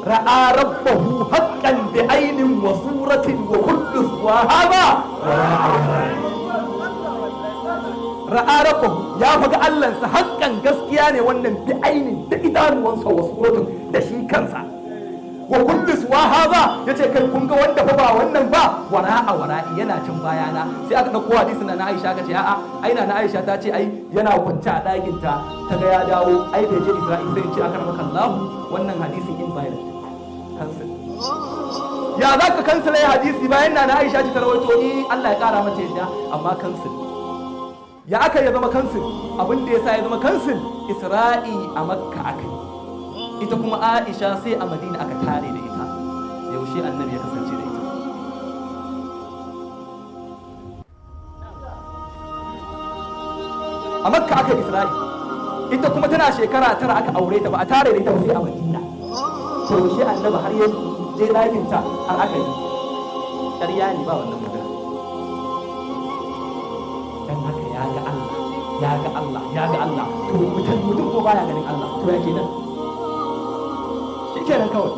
Ra'a rabbahu haqqan bi ainin wa suratin wa kullu wa hada ra'a rabbahu, ya faga Allahnsa haqqan, gaskiya ne wannan, bi ainin, da idanuwansa, wa suratin, da shi kansa, wa kullu suwa haza, yace kai, kun ga wanda fa ba wannan ba, wara'a wara'i, yana can bayana. Sai aka dauko hadisin na Aisha, aka ce a'a, ai na Aisha ta ce ai yana kwance a ɗakin ta, ta ga ya dawo, ai bai je Isra'il. Sai ce aka maka Allah, wannan hadisin invalid, cancel. Ya za ka cancel hadisi bayan na Aisha ce ta rawaito? Eh, Allah ya kara mata yadda, amma cancel. Ya aka ya zama cancel? Abin da yasa ya zama cancel, Isra'i a Makka aka yi, ita kuma Aisha sai a Madina aka tare da ita. Yaushe Annabi ya kasance da ita? A Makka aka Isra'i, ita kuma tana shekara 9 aka aure ta, ba a tare da ita ba sai a Madina. To yaushe Annabi har ya je ɗakin ta har aka yi? Ƙarya ne, ba wannan magana. Dan haka ya ga Allah, ya ga Allah, ya ga Allah. To mutum ko baya ganin Allah, to ya kenan? Shikenan kawai.